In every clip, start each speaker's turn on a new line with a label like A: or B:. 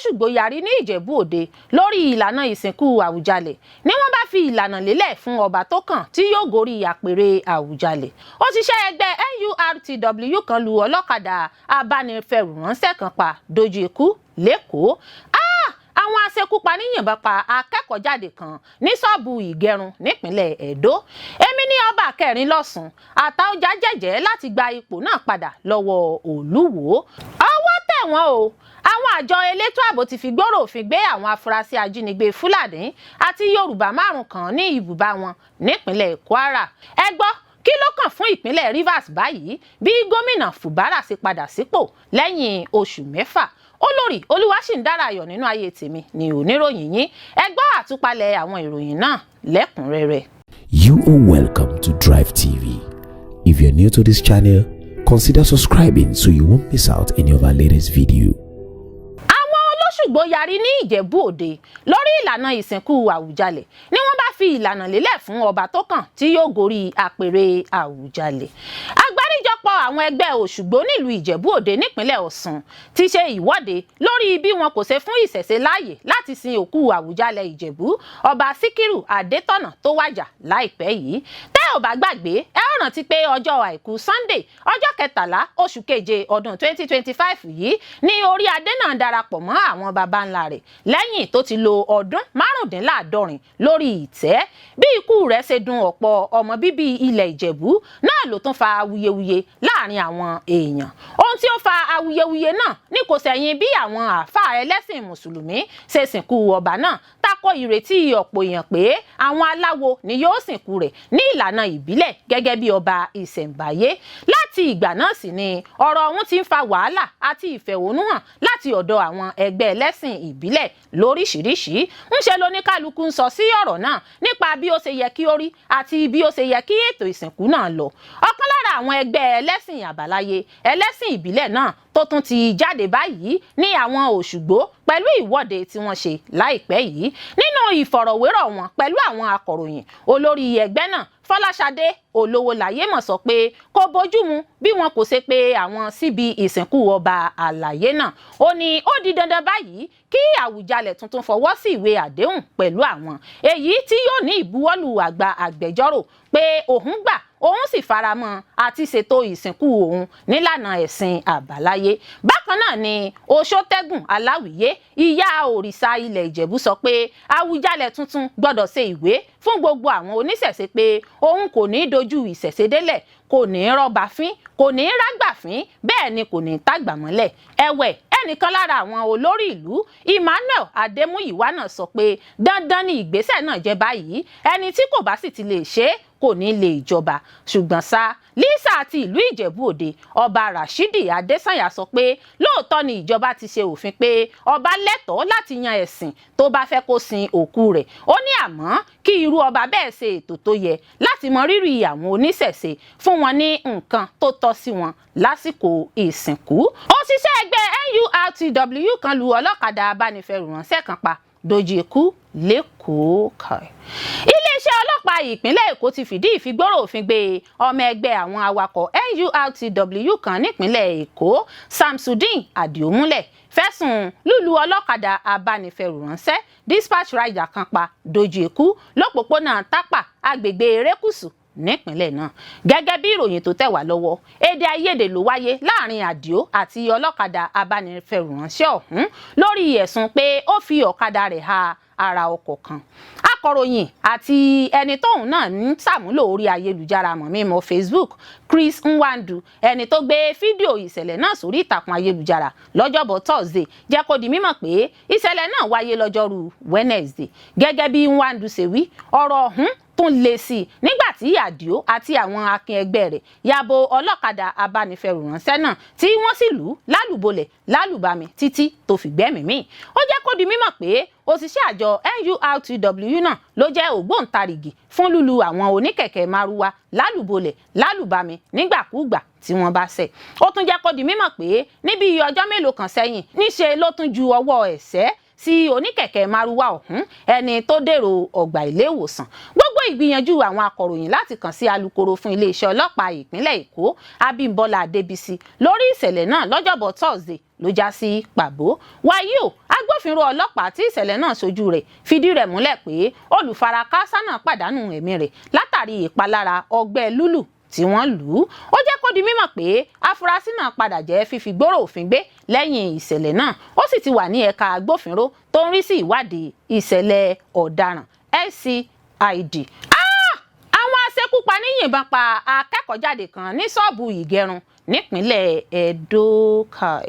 A: Olóṣùgbò yarí ní Ìjẹ̀bú Òde lórí ìlànà ìsìnkú Àwùjalẹ̀ ni wọ́n bá fi ìlànà lélẹ̀ fún ọba tó kàn tí yóò gorí àpèrè Àwùjalẹ̀. Òṣìṣẹ́ ẹgbẹ́ NURTW kan lu ọlọ́kadà abánifẹrù ránṣẹ́ kan pa dojú ikú l'Ékòó. Àwọn aṣekúpani yìnbọn pa akẹ́kọ̀ọ́jáde kan ní ṣọ́ọ̀bù ìgẹrun nípínlẹ̀ Ẹdó. Èmi ní ọba kẹrin lọ́sùn, Àtaọ́jà jẹ́jẹ́ láti gba ipò náà padà lọ́wọ́ Olúwo. Ọwọ́ tẹ̀ wọ́n o. Àwọn àjọ elétò ààbò ti fi gbọ́rọ̀ òfin gbé àwọn afurasí ajínigbé Fúlàní àti Yorùbá márùn kan ní ibùba wọn nípínlẹ̀ Kwara. Ẹ gbọ́, kí ló kàn fún ìpínlẹ̀ Rivers báyìí bí gómìnà Fubara ṣe padà sípò lẹ́yìn oṣù 6? Olórí Olúwaṣìndára ayọ̀ nínú ayé tèmi ní oníròyìn yín. Ẹ gbọ́ àtúpalẹ̀ àwọn ìròyìn náà lẹ́kùnrẹ́rẹ́.
B: You are welcome to Drive TV. If you're new to this channel, consider subscribing so you won't miss out any of our latest video.
A: Àwọn Olóṣùgbò yarí ní Ìjẹ̀bú Òde lórí ìlànà ìsìnkú Àwùjalẹ̀ ni wọ́n bá fi ìlànà lélẹ̀ fún ọba tó kàn tí yóò gorí àpèrè Àwùjalẹ̀. Àgbáríjọpọ̀ àwọn ẹgbẹ́ Òṣùgbó nílùú Ìjẹ̀bú Òde nípínlẹ̀ Ọ̀ṣun ti ṣe ìwọ́de lórí bí wọn kò ṣe fún ìṣẹ̀ṣe láàyè láti sin òkú Àwùjalẹ̀ Ìjẹ̀bú, Ọba Síkírù Adétọ̀nà tó wàjà láìpẹ́ yìí. Tẹ́ ò bá gbàgbé, ẹ ó rántí pé ọjọ́ Àìkú Sunday, ọjọ́ 13 oṣù keje ọdún 2025 yìí ní orí adé náà darapọ̀ mọ́ àwọn baba ńlá rẹ̀ lẹ́yìn tó ti lo ọdún 75 lórí ìtẹ́. Bí ikú rẹ̀ ṣe dùn ọ̀pọ̀ ọmọ bíbí ilẹ̀ Ìjẹ̀bú náà ló tún fa awuyewuye láàrin àwọn èèyàn. Ohun tí ó fa awuyewuye náà ní kò sẹ́yìn bí àwọn àáfàá ẹlẹ́sìn Mùsùlùmí ṣe sìnkú ọba náà tako ìrètí ọ̀pọ̀ èèyàn pé àwọn aláwo ni yóò sìnkú rẹ̀ ní ìlànà ìbílẹ̀ gẹ́gẹ́ bí ọba ìṣẹ̀ǹbáyé. Láti ìgbà náà sì ni ọ̀rọ̀ ọ̀hún ti ń fa wàhálà àti ìfẹ̀hónúhàn láti ọ̀dọ̀ àwọn ẹgbẹ́ ẹlẹ́sìn ìbílẹ̀ lóríṣìíríṣìí. Ńṣe lóníkálukú ń sọ sí ọ̀rọ̀ náà nípa bí ó ṣe yẹ kí ó rí àti bí ó ṣe yẹ kí ètò ìsìnkú náà lọ. Ọ̀kan lára àwọn ẹgbẹ́ ẹlẹ́sìn àbáláyé ẹlẹ́sìn ìbílẹ̀ náà tó tún ti jáde báyìí ní àwọn Òṣùgbó pẹ̀lú ìwọ́de tí wọ́n ṣe láìpẹ́ yìí. Nínú ìfọ̀rọ̀wérọ̀ wọn pẹ̀lú àwọn akọ̀ròyìn, olórí ẹgbẹ́ náà, Fọláṣadé Olówólayémọ̀, sọ pé kò bójúmu bí wọn kò ṣe pé àwọn síbi ìsìnkú ọba àlàyé náà. Ó ní ó di dandan báyìí kí Àwùjalẹ̀ tuntun fọwọ́ sí ìwé àdéhùn pẹ̀lú àwọn, èyí tí yóò ní ìbuwọ́lù àgbà agbẹjọ́rò pé òun gbà, òun sì faramọ́ àti ṣètò ìsìnkú òun nílànà ẹ̀sìn àbáláyé. Bákan náà ni Oṣótẹ́gùn Aláwìyé, ìyá òrìṣà ilẹ̀ Ìjẹ̀bú, sọ pé Àwùjalẹ̀ tuntun gbọ́dọ̀ ṣe ìwé fún gbogbo àwọn oníṣẹ̀ṣe pé òun kò ní í dojú ìṣẹ̀ṣe délẹ̀, kò ní í rọ́bà fín, kò ní í rágbà fín, bẹ́ẹ̀ ni kò ní í tàgbà mọ́lẹ̀. Ẹ̀wẹ̀, ẹnìkan lára àwọn olórí ìlú, Emmanuel Adémúyìwá náà, sọ pé dandan ni ìgbésẹ̀ náà jẹ́ báyìí, ẹni tí kò bá sì ti lè ṣe é kò ní lè jọba. Ṣùgbọ́n ṣá, Lisa àti ìlú Ìjẹ̀bú Òde, Ọba Rashidi Adésànyà, sọ pé lóòótọ́ ni ìjọba ti ṣe òfin pé ọba lẹ́tọ̀ọ́ láti yan ẹ̀sìn tó bá fẹ́ kó sin òkú rẹ̀. Ó ní àmọ́ kí irú ọba bẹ́ẹ̀ ṣe ètò tó yẹ láti mọ rírì àwọn oníṣẹ̀ṣe, fún wọn ní nǹkan tó tọ́ sí wọn lásìkò ìsìnkú. Òṣìṣẹ́ ẹgbẹ́ NURTW kan lu ọlọ́kadà abánifẹrù ránṣẹ́ kan pa dojú ikú l'Ékòó. Iléeṣẹ́ ọlọ́pàá ìpínlẹ̀ Èkó ti fìdí ìfigbóró òfin gbé ọmọ ẹgbẹ́ àwọn awakọ̀ NURTW kan nípínlẹ̀ Èkó, Samsudeen Adio, fẹ̀sùn lùlù ọlọ́kadà abánifẹrù ránṣẹ́, dispatch rider kan pa dojú ikú lọ́pòpónà Tápà, agbègbè Erékùṣù nípínlẹ̀ náà. Gẹ́gẹ́ bí ìròyìn tó tẹ̀ wá lọ́wọ́, èdè àìyedè ló wáyé láàrin Àdìó àti ọlọ́kadà abánifẹrù ránṣẹ́ ọ̀hún lórí ẹ̀sùn pé ó fi ọ̀kadà rẹ̀ ha ara ọkọ̀ kan. Akọ̀ròyìn àti ẹni tóun náà ń ṣàmúlò orí ayélujára mọ̀ mímọ́ Facebook, Chris Nwandu, ẹni tó gbé fídíò ìṣẹ̀lẹ̀ náà sórí ìtàkùn ayélujára lọ́jọ́bọ̀ Thursday, jẹ́ kó di mímọ̀ pé ìṣẹ̀lẹ̀ náà wáyé lọ́jọ́rú Wednesday. Gẹ́gẹ́ bí Nwandu ṣe wí, ọ̀rọ̀ ọ̀hún tún le sí i nígbà tí Àdìó àti àwọn akin ẹgbẹ́ rẹ̀ ya bo ọlọ́kadà abánifẹrù ránṣẹ́ náà, tí wọ́n sì lù ú lálùbolẹ̀ lálùbami títí tó fi gbẹ́mìí mì. Ó jẹ́ kó di mímọ̀ pé òṣìṣẹ́ àjọ NURTW náà ló jẹ́ ògbóǹtarìgì fún lúlu àwọn oníkẹ̀kẹ́ márúwá lálùbolẹ̀ lálùbami nígbàkúùgbà tí wọ́n bá ṣẹ̀. Ó tún jẹ́ kó di mímọ̀ pé níbi ọjọ́ mélòó kan sẹ́yìn, níṣe ló tún ju ọwọ́ ẹ̀ṣẹ́ sí oníkẹ̀kẹ́ márúwá ọ̀hún, ẹni tó dèrò ọgbà ilé ìwòsàn. Gbogbo ìgbìyànjú àwọn akọ̀ròyìn láti kàn sí alukoro fún iléeṣẹ́ ọlọ́pàá ìpínlẹ̀ Èkó, Abímbọ́lá Adébísí, lórí ìṣẹ̀lẹ̀ náà lọ́jọ́bọ̀ Thursday ló já sí pàbó. Wàyí o, Agbófinró ọlọ́pàá tí ìṣẹ̀lẹ̀ náà ṣojú rẹ̀ fìdí rẹ̀ múlẹ̀ pé olùfarakásá náà pàdánù ẹ̀mí rẹ̀ látàrí ìpalára ọgbẹ́ lúlù tí wọ́n lù ú. Ó jẹ́ kó di mímọ̀ pé afurasí náà padà jẹ́ fífi gbóró òfin gbé lẹ́yìn ìṣẹ̀lẹ̀ náà, ó sì ti wà ní ẹ̀ka agbófinró tó ń rí sí ìwádìí ìṣẹ̀lẹ̀ ọ̀daràn SCID. Àwọn aṣekúpani yìnbọn pa akẹ́kọ̀ọ́jáde kan ní ṣọ́ọ̀bù ìgẹrun nípínlẹ̀ Ẹdó. Kai,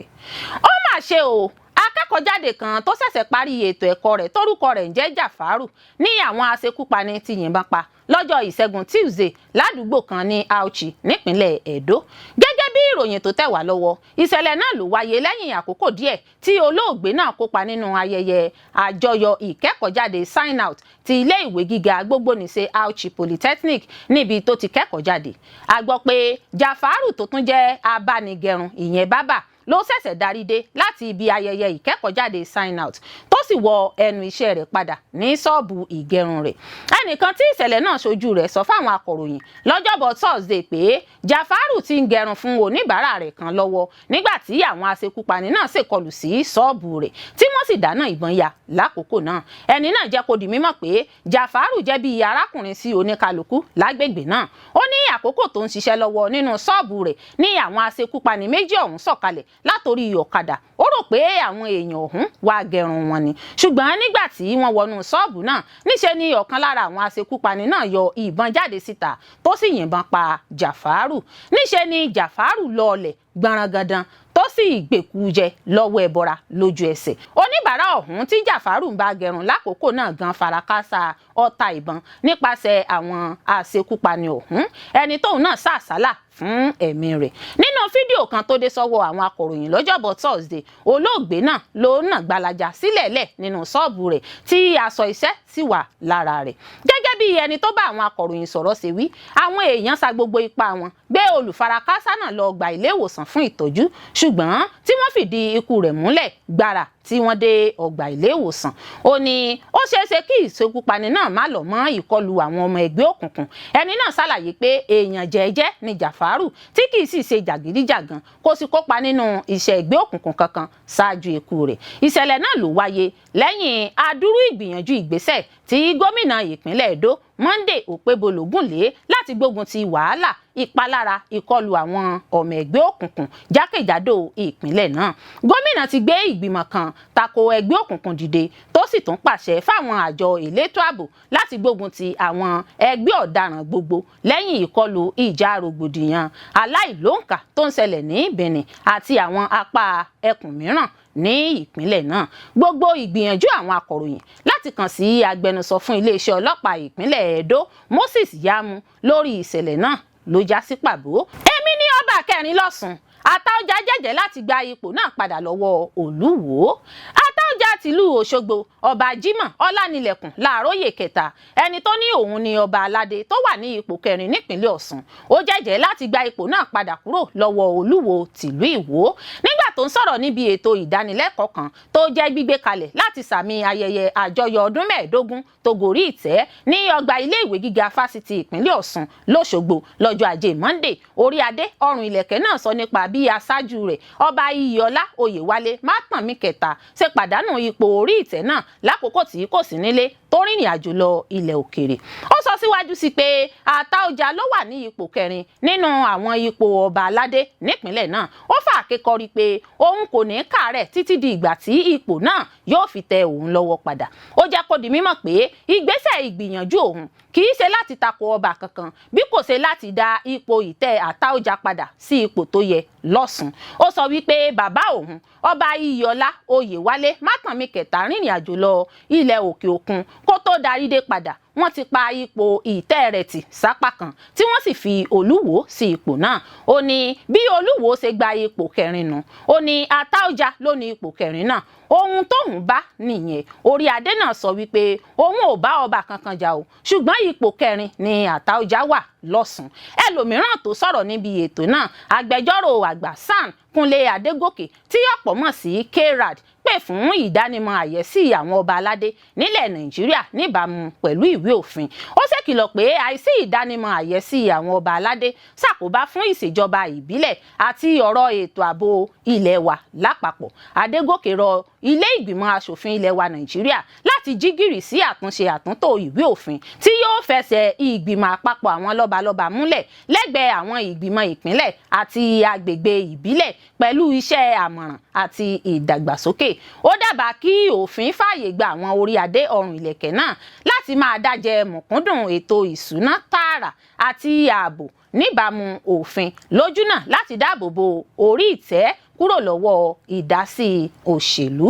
A: ó mà ṣe o! Akẹ́kọ̀ọ́jáde kan tó ṣẹ̀ṣẹ̀ parí ètò ẹ̀kọ́ rẹ̀ tórúkọ rẹ̀ ń jẹ́ Jàfárù ní àwọn aṣekúpani ti yìnbọn pa lọ́jọ́ Ìṣẹ́gun Tuesday ládùúgbò kan ní Auchi nípínlẹ̀ Ẹdó. Gẹ́gẹ́ bí ìròyìn tó tẹ̀ wá lọ́wọ́, ìṣẹ̀lẹ̀ náà ló wáyé lẹ́yìn àkókò díẹ̀ tí olóògbé náà kópa nínú ayẹyẹ àjọyọ̀ ìkẹ́kọ̀ọ́jáde sign out ti ilé ìwé gíga gbogboníṣe Auchi Polytechnic níbi tó ti kẹ́kọ̀ọ́ jáde. A gbọ́ pé Jàfárù, tó tún jẹ́ abánigẹrun, ìyẹn bábà, ló ṣẹ̀ṣẹ̀ darí dé láti ibi ayẹyẹ ìkẹ́kọ̀ọ́jáde sign out, tó sì wọ ẹnu iṣẹ́ rẹ̀ padà ní ṣọ́ọ̀bù ìgẹrun rẹ̀. Ẹnìkan tí ìṣẹ̀lẹ̀ náà ṣojú rẹ̀ sọ fáwọn akọ̀ròyìn lọ́jọ́bọ̀ Thursday pé Jafaru ti ń gẹrun fún oníbàárà rẹ̀ kan lọ́wọ́ nígbà tí àwọn aṣekúpani náà ṣèkọlù sí ṣọ́ọ̀bù rẹ̀, tí wọ́n sì dáná ìbọn ya lákòókò náà. Ẹni náà jẹ́ kó di mímọ̀ pé Jafaru jẹ́ bí arákùnrin sí oníkálukú lágbègbè náà. Ó ní àkókò tó ń ṣiṣẹ́ lọ́wọ́ nínú ṣọ́ọ̀bù rẹ̀ ní àwọn aṣekúpani méjì ọ̀hún sọ̀kalẹ̀ látòrí ọ̀kadà. Ó rò pé àwọn èèyàn ọ̀hún wá gẹrun wọn ni, ṣùgbọ́n nígbà tí wọ́n wọnú ṣọ́ọ̀bù náà, níṣe ni ọ̀kan lára àwọn aṣekúpani náà yọ ìbọn jáde síta, tó sì yìnbọn pa Jàfárù. Níṣe ni Jàfárù lọọlẹ̀ gbọ̀nrangandan, tó sì gbèkújẹ lọ́wọ́ ẹbọra lójú ẹsẹ̀. Oníbàárà ọ̀hún tí Jàfárù ń bá gẹrun lákòókò náà gan farakásá ọta ìbọn nípasẹ̀ àwọn aṣekúpani ọ̀hún, ẹni tóun náà sàsálà fún ẹ̀mí rẹ̀. Nínú fídíò kan tó dé sọ́wọ́ àwọn akọ̀ròyìn lọ́jọ́bọ̀ Thursday, olóògbé náà ló nà gbalaja sílẹ̀lẹ̀ nínú ṣọ́ọ̀bù rẹ̀, tí aṣọ iṣẹ́ sì wà lára rẹ̀. Gẹ́gẹ́ bí ẹni tó bá àwọn akọ̀ròyìn sọ̀rọ̀ ṣe wí, àwọn èèyàn sa gbogbo ipá wọn gbé olùfarakásá náà lọ gba ilé ìwòsàn fún ìtọ́jú, ṣùgbọ́n tí wọ́n fìdí ikú rẹ̀ múlẹ̀ gbàrà tí wọ́n dé ọgbà ilé ìwòsàn. Ó ní ó ṣeéṣe kí ìṣekúpani náà má lọ mọ́ ìkọlù àwọn ọmọ ẹgbẹ́ òkùnkùn. Ẹni náà ṣàlàyé pé èèyàn jẹ́ẹ́jẹ́ ni Jàfárù, tí kì í sì ṣe jàgídíjàgan, kó sì kópa nínú iṣẹ́ ẹgbẹ́ òkùnkùn kankan ṣáájú ikú rẹ̀. Ìṣẹ̀lẹ̀ náà ló wáyé lẹ́yìn adúrú ìgbìyànjú ìgbésẹ̀ tí gómìnà ìpínlẹ̀ Èdó Monday Okpebholo gùn lé láti gbógun ti wàhálà ìpalára ìkọlù àwọn ọmọ ẹgbẹ́ òkùnkùn jákèjádò ìpínlẹ̀ náà. Gómìnà ti gbé ìgbìmọ̀ kan tako ẹgbẹ́ òkùnkùn dìde, tó sì tún pàṣẹ fáwọn àjọ elétò ààbò láti gbógun ti àwọn ẹgbẹ́ ọ̀daràn gbogbo lẹ́yìn ìkọlù ìjà rògbòdìyàn aláìlóǹkà tó ń ṣẹlẹ̀ ní Benin àti àwọn apá ẹkùn mìíràn ní ìpínlẹ̀ náà. Gbogbo ìgbìyànjú àwọn akọ̀ròyìn láti kàn sí agbẹnusọ fún iléeṣẹ́ ọlọ́pàá ìpínlẹ̀ Ẹdó, Moses Yamu, lórí ìṣẹ̀lẹ̀ náà ló já sí pàbó. Èmi ní ọba kẹrin lọ́sùn, Àtaọ́jà jẹ́jẹ́ láti gba ipò náà padà lọ́wọ́ Olúwo. Àtaọ́jà tìlú Òṣogbo, Ọba Jimoh Ọlánilẹ̀kùn Láàróyè kẹta, ẹni tó ní òun ni ọba aládé tó wà ní ipò kẹrin nípínlẹ̀ Ọ̀ṣun, ó jẹ́jẹ́ láti gba ipò náà padà kúrò lọ́wọ́ Olúwo tìlú Ìwó. Nígbà tó ń sọ̀rọ̀ níbi ètò ìdánilẹ́kọ̀ọ́ kan tó jẹ́ gbígbé kalẹ̀ láti sàmì ayẹyẹ àjọyọ̀ ọdún 15 tó gorí ìtẹ́ ní ọgbà ilé ìwé gíga fásitì ìpínlẹ̀ Ọ̀ṣun lọ́ṣogbo lọ́jọ́ Ajé Monday, orí adé ọrùn ìlẹ̀kẹ̀ náà sọ nípa bí aṣáájú rẹ̀, Ọba Iyọlá Oyèwálé Mátànmí kẹta, ṣe pàdánù ipò orí ìtẹ́ náà lákòókò tí kò sí nílé, tó rìnrìn àjò lọ ilẹ̀ òkèèrè. Ó sọ síwájú sí pé Àtaọ́jà ló wà ní ipò kẹrin nínú àwọn ipò ọba aládé nípínlẹ̀ náà. Ó fà kékọrí pé òun kò ní káàárẹ̀ títí di ìgbà tí ipò náà yóò fi tẹ òun lọ́wọ́ padà. Ó jẹ́ kó di mímọ̀ pé ìgbésẹ̀ ìgbìyànjú òun kì í ṣe láti tako ọba kankan, bí kò ṣe láti dá ipò ìtẹ́ Àtaọ́jà padà sí ipò tó yẹ lọ́sùn. Ó sọ wípé bàbá òun, Ọba Iyọlá Oyèwálé Mátànmí kẹta, rìnrìn àjò lọ ilẹ̀ òkè òkun kó tó darí dé padà, wọ́n ti pa ipò ìtẹ́ rẹ̀ tì sápá kan, tí wọ́n sì fi Olúwo sí ipò náà. Ó ní bí Olúwo ṣe gba ipò kẹrin nù. Ó ní Àtaọ́jà ló ní ipò kẹrin náà, ohun tóun bá nìyẹn. Orí adé náà sọ wípé òun ò bá ọba kankan jà o, ṣùgbọ́n ipò kẹrin ni Àtaọ́jà wà lọ́sùn. Ẹlòmíràn tó sọ̀rọ̀ níbi ètò náà, agbẹjọ́rò àgbà SAN Kúnlé Adégòkè, tí ọ̀pọ̀ mọ̀ sí KRAD, pé Pè fún ìdánimọ̀ àyẹ́sí àwọn ọba aládé nílẹ̀ Nàìjíríà níbàámu pẹ̀lú ìwé òfin. Ó ṣèkìlọ̀ pé àìsí ìdánimọ̀ àyẹ́sí àwọn ọba aládé ṣàkóbá fún ìṣèjọba ìbílẹ̀ àti ọ̀rọ̀ ètò ààbò ilẹ̀ wa lápapọ̀. Adégòkè rọ ilé ìgbìmọ̀ asòfin ilẹ̀ wa Nàìjíríà láti jí gìrì sí àtúnṣe àtúntò ìwé òfin tí yóò fẹsẹ̀ ìgbìmọ̀ àpapọ̀ àwọn lọ́balọ́ba múlẹ̀ lẹ́gbẹ̀ẹ́ àwọn ìgbìmọ̀ ìpínlẹ̀ àti agbègbè ìbílẹ̀ pẹ̀lú iṣẹ́ àmọ̀ràn àti ìdàgbàsókè. Ó dábàá kí òfin fààyè gba àwọn orí adé ọrùn ìlẹ̀kẹ̀ náà láti máa dájẹ mọ̀kúndùn ètò ìṣúná tààrà àti ààbò níbàámu òfin lójúnà láti dáàbò bo orí ìtẹ́ kúrò lọ́wọ́ ìdásí òṣèlú.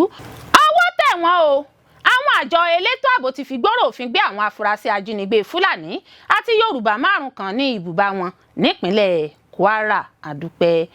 A: Ọwọ́ tẹ̀ wọ́n o. Àwọn àjọ elétò ààbò ti fi gbọ́rọ̀ òfin gbé àwọn afurasí ajínigbé Fúlàní àti Yorùbá márùn kan ní ibùba wọn nípínlẹ̀ Kwara. Àdúpẹ́.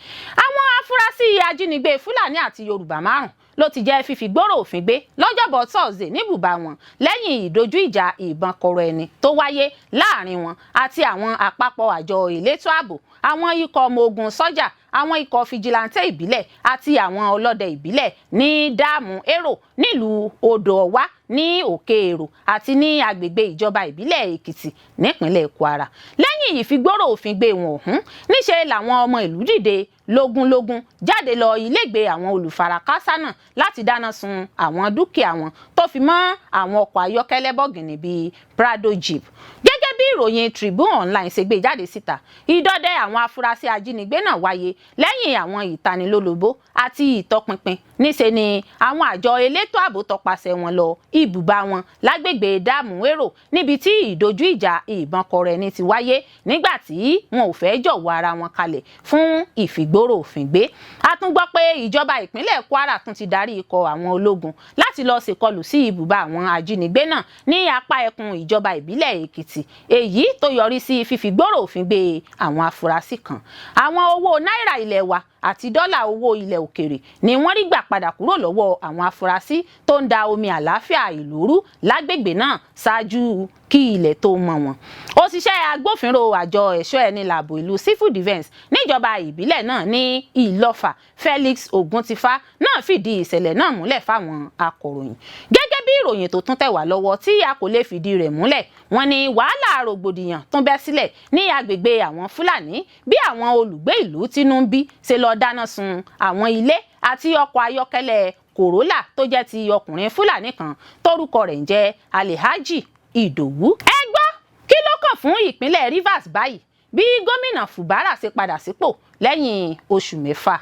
A: Àwọn afurasí ajínigbé Fúlàní àti Yorùbá márùn ló ti jẹ́ fífi gbọ́rọ̀ òfin gbé lọ́jọ́bọ̀ Thursday níbùbá wọn lẹ́yìn ìdojú ìjà ìbọn kọrọ ẹni tó wáyé láàrin wọn àti àwọn àpapọ̀ àjọ elétò ààbò, àwọn ikọ̀ ọmọ ogun sọ́jà, àwọn ikọ̀ fìjìláńtẹ́ ìbílẹ̀ àti àwọn ọlọ́dẹ ìbílẹ̀ ní Dáàmú Èrò nílùú Odò Ọ̀wá ní Òkè Èrò àti ní agbègbè ìjọba ìbílẹ̀ Èkìtì nípínlẹ̀ Kwara. Lẹ́yìn ìfigbóró òfin gbé wọn ọ̀hún, níṣe làwọn ọmọ ìlú dìde lógúnlógún jáde lọ ilégbèé àwọn olùfarakásá náà láti dáná sun àwọn dúkìá wọn, tó fi mọ́ àwọn ọkọ̀ ayọ́kẹ́lẹ́ bọ̀gìnì bíi Prado jeep. Gẹ́gẹ́ bí ìròyìn Tribune Online ṣe gbé jáde síta, ìdọdẹ àwọn afurasí ajínigbé náà wáyé lẹ́yìn àwọn ìtanilólobó àti ìtọpinpin. Níṣe ni àwọn àjọ elétò ààbò tọpasẹ̀ wọn lọ ibùba wọn lágbègbè Dáàmú Èrò, níbi tí ìdojú ìjà ìbọn kọrọ ẹni ti wáyé nígbà tí wọn ò fẹ́ jọ̀wọ́ ara wọn kalẹ̀ fún ìfìgbóró òfin gbé. A tún gbọ́ pé ìjọba ìpínlẹ̀ Kwara tún ti darí ikọ̀ àwọn ológun láti lọ ṣèkọlù sí ibùba àwọn ajínigbé náà ní apá ẹkùn ìjọba ìbílẹ̀ Èkìtì, èyí tó yọrí sí fífi gbòòrò òfin gbé àwọn afurasí kan. Àwọn owó náírà ilẹ̀ wa àti dọ́là owó ilẹ̀ òkèrè ni wọ́n rí gbà padà kúrò lọ́wọ́ àwọn afurasí tó ń da omi àlàáfíà ìlú rú lágbègbè náà ṣáájú kí ilẹ̀ tó mọ́ wọn. Òṣìṣẹ́ agbófinró àjọ ẹ̀ṣọ́ ẹni làbò ìlú, civil defence, níjọba ìbílẹ̀ náà ní Ìlọ́fà, Felix Oguntifa náà fìdí ìṣẹ̀lẹ̀ náà múlẹ̀ fáwọn akọ̀ròyìn. Gẹ́gẹ́ bí ìròyìn tó tún tẹ̀ wá lọ́wọ́ tí a kò lè fìdí rẹ̀ múlẹ̀, wọ́n ní wàhálà rògbòdìyàn tún bẹ́ sílẹ̀ ní agbègbè àwọn Fúlàní bí àwọn olùgbé ìlú tínú ń bí ṣe lọ dáná sun àwọn ilé àti ọkọ̀ ayọ́kẹ́lẹ́ Corolla tó jẹ́ ti ọkùnrin Fúlàní kan tórúkọ rẹ̀ ń jẹ́ Alhaji Ìdòwú. Ẹ gbọ́, kí ló kàn fún ìpínlẹ̀ Rivers báyìí bí gómìnà Fubara ṣe padà sípò lẹ́yìn oṣù 6?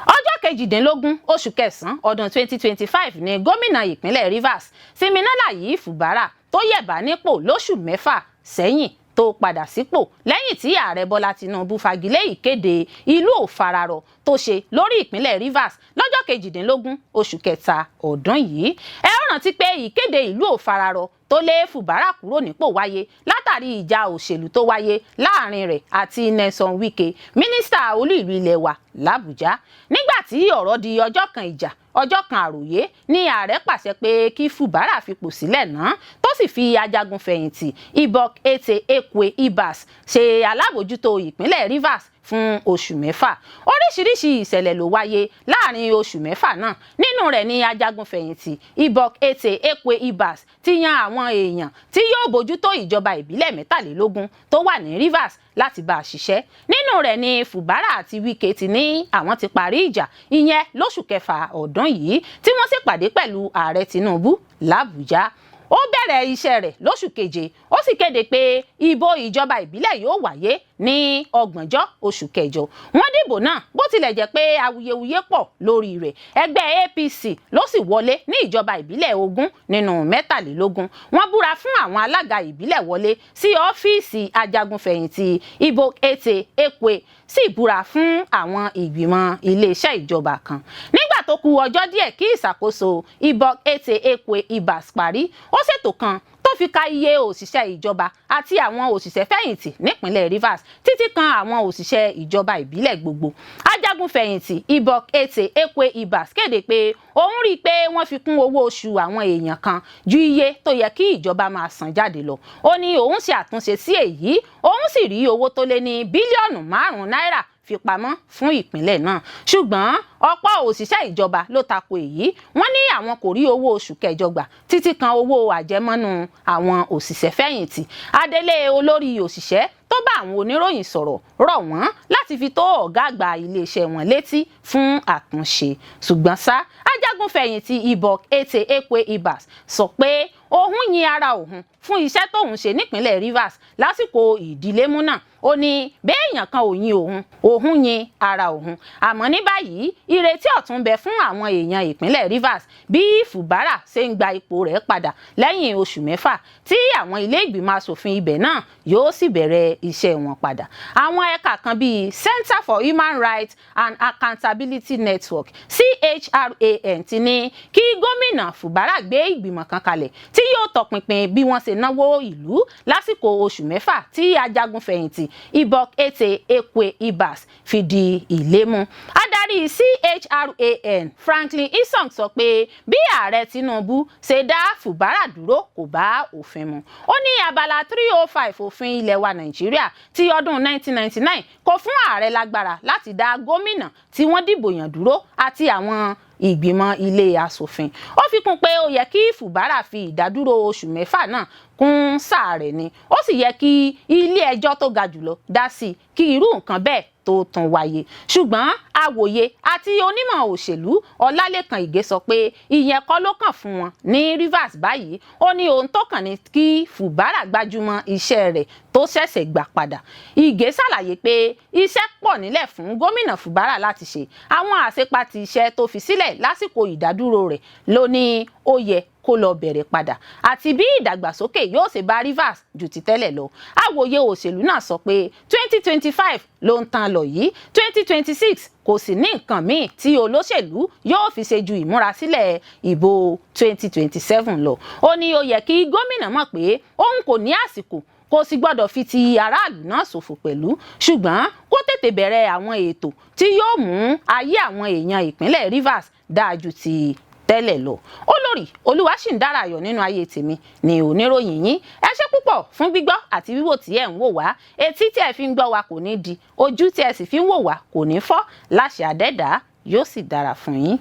A: Ọjọ́ 18 oṣù kẹsàn-án ọdún 2025 ni gómìnà ìpínlẹ̀ Rivers, Siminalayi Fubara, tó yẹ̀bá nípò lóṣù 6 sẹ́yìn, tó padà sípò lẹ́yìn tí ààrẹ Bọ́lá Tinubu fagilé ìkéde ìlú òfararọ tó ṣe lórí ìpínlẹ̀ Rivers lọ́jọ́ 18 oṣù kẹta ọdún yìí. Ẹ ó rántí pé ìkéde ìlú òfararọ tó lé Fubara kúrò nípò wáyé látàrí ìjà òṣèlú tó wáyé láàrin rẹ̀ àti Nyesom Wike, mínísítà olú ìlú ilẹ̀ wa làbújá. Nígbà tí ọ̀rọ̀ di ọjọ́ kan ìjà, ọjọ́ kan àròyé ní ààrẹ pàṣẹ pé kí Fubara fipò sílẹ̀ náà, tó sì fi ajagun-fẹ̀yìntì Ibok Ete Ekwe Ibas ṣe alábòjútó ìpínlẹ̀ Rivers fún oṣù 6. Oríṣiríṣi ìṣẹ̀lẹ̀ ló wáyé láàrin oṣù 6 náà. Nínú rẹ̀ ni ajagun-fẹ̀yìntì Ibok Ete Ekwe Ibas ti yan àwọn èèyàn tí yóò bójútó ìjọba ìbílẹ̀ 23 tó wà ní Rivers láti bá a ṣiṣẹ́. Nínú rẹ̀ ni Fubara àti Wike ti ní àwọn ti parí ìjà, ìyẹn lóṣù kẹfà ọdún yìí, tí wọ́n sì pàdé pẹ̀lú ààrẹ Tinubu làbújá. Ó bẹ̀rẹ̀ iṣẹ́ rẹ̀ lóṣù keje, ó sì kéde pé ìbò ìjọba ìbílẹ̀ yóò wáyé ní 30 oṣù kẹjọ. Wọ́n dìbò náà, bó tilẹ̀ jẹ́ pé awuyewuye pọ̀ lórí rẹ̀. Ẹgbẹ́ APC ló sì wọlé ní ìjọba ìbílẹ̀ 20 nínú 23. Wọ́n búra fún àwọn alága ìbílẹ̀ wọlé sí ọ́fíìsì. Ajagunfẹ̀yìntì Ibok Ete Ekwe sì búra fún àwọn ìgbìmọ̀ iléeṣẹ́ ìjọba kan. Nígbà tó kù ọjọ́ díẹ̀ kí ìṣàkóso Ibok Ete Ekwe Ibas parí, ó ṣètò kan tó fi ka iye òṣìṣẹ́ ìjọba àti àwọn òṣìṣẹ́ fẹ̀yìntì nípínlẹ̀ Rivers, títí kan àwọn òṣìṣẹ́ ìjọba ìbílẹ̀ gbogbo. Ajagunfẹ̀yìntì Ibok Ete Ekwe Ibas kéde pé òun rí i pé wọ́n fi kún owó oṣù àwọn èèyàn kan ju iye tó yẹ kí ìjọba máa san jáde lọ. Ó ní òun ṣe àtúnṣe sí èyí, òun sì rí owó tó lé ní bílíọ̀nù 5 náírà. fi pamọ́ fún ìpínlẹ̀ náà. Ṣùgbọ́n ọ̀pọ̀ òṣìṣẹ́ ìjọba ló tako èyí. Wọ́n ní àwọn kò rí owó oṣù kẹjọ gbà, títí kan owó àjẹmọ́nú àwọn òṣìṣẹ́ fẹ̀yìntì. Adelé olórí òṣìṣẹ́ tó bá àwọn oníròyìn sọ̀rọ̀ rọ̀ wọ́n láti fi tó ọ̀gá àgbà iléeṣẹ́ wọn létí fún àtúnṣe. Ṣùgbọ́n ṣá, ajagunfẹ̀yìntì Ibok Ete Ekwe Ibas sọ pé òun yin ara òun fún iṣẹ́ tóun ṣe nípínlẹ̀ Rivers lásìkò ìdílémú náà. Ó ní béèyàn kan ò yin òun, òun yin ara òun. Àmọ́ ní báyìí, ìrètí ọ̀tun ń bẹ fún àwọn èèyàn ìpínlẹ̀ Rivers bí Fubara ṣe ń gba ipò rẹ̀ padà lẹ́yìn oṣù 6, tí àwọn ilé ìgbìmọ̀ asòfin ibẹ̀ náà yóò sì bẹ̀rẹ̀ iṣẹ́ wọn padà. Àwọn ẹ̀ka kan bíi Center for Human Rights and Accountability Network, CHRAN, ti ní kí gómìnà Fubara gbé ìgbìmọ̀ kan kalẹ̀ tí yóò tọpinpin bí wọ́n ṣe náwó ìlú lásìkò oṣù 6 tí ajagunfẹ̀yìntì Ibok Ete Ekwe Ibas fi di ìlémú. Adarí CHRAN, Franklin Isong, sọ pé bí ààrẹ Tinubu ṣe dá Fubara dúró kò bá òfin mu. Ó ní abala 305 òfin ilẹ̀ wa Nàìjíríà ti ọdún 1999 kò fún ààrẹ lágbára láti dá gómìnà tí wọ́n dìbò yàn dúró àti àwọn ìgbìmọ̀ ilé asòfin. Ó fi kún pé ó yẹ kí Fubara fi ìdádúró oṣù 6 náà kún sáà rẹ̀ ni, ó sì yẹ kí ilé ẹjọ́ tó ga jùlọ dá sí i kí irú nǹkan bẹ́ẹ̀ tó tún wáyé. Ṣùgbọ́n awòye àti onímọ̀ òṣèlú Ọlálékan Ìgè sọ pé ìyẹn kọ́ ló kàn fún wọn ní Rivers báyìí. Ó ní ohun tó kàn ní kí Fubara gbájúmọ́ iṣẹ́ rẹ̀ tó ṣẹ̀ṣẹ̀ gbà padà. Ìgè ṣàlàyé pé iṣẹ́ pọ̀ nílẹ̀ fún gómìnà Fubara láti ṣe. Àwọn àṣepatì iṣẹ́ tó fi sílẹ̀ lásìkò ìdádúró rẹ̀ ló ní ó yẹ kó lọ bẹ̀rẹ̀ padà, àti bí ìdàgbàsókè yóò ṣe bá Rivers ju ti tẹ́lẹ̀ lọ. Àwòye òṣèlú náà sọ pé 2025 ló ń tán lọ yìí, 2026 kò sì ní nǹkan míì tí olóṣèlú yóò fi ṣe ju ìmúrasílẹ̀ ìbò 2027 lọ. Ó ní ó yẹ kí gómìnà mọ̀ pé òun kò ní àsìkò, kò sì gbọ́dọ̀ fi ti aráàlú náà ṣòfò pẹ̀lú, ṣùgbọ́n kó tètè bẹ̀rẹ̀ àwọn ètò tí yóò mú ayé àwọn èèyàn ìpínlẹ̀ Rivers dáa ju ti tẹ́lẹ̀ lọ. Olórí Olúwaṣìǹdára Ayọ̀ nínú ayé tèmi ni oníròyìn yín. Ẹ ṣé púpọ̀ fún gbígbọ́ àti wíwò tí ẹ̀ ń wò wá. Etí tí ẹ fi ń gbọ́ wa kò ní di, ojú tí ẹ sì fi ń wò wá kò ní fọ́. Láṣẹ àdẹ́dàá, yóò sì dára fún yín.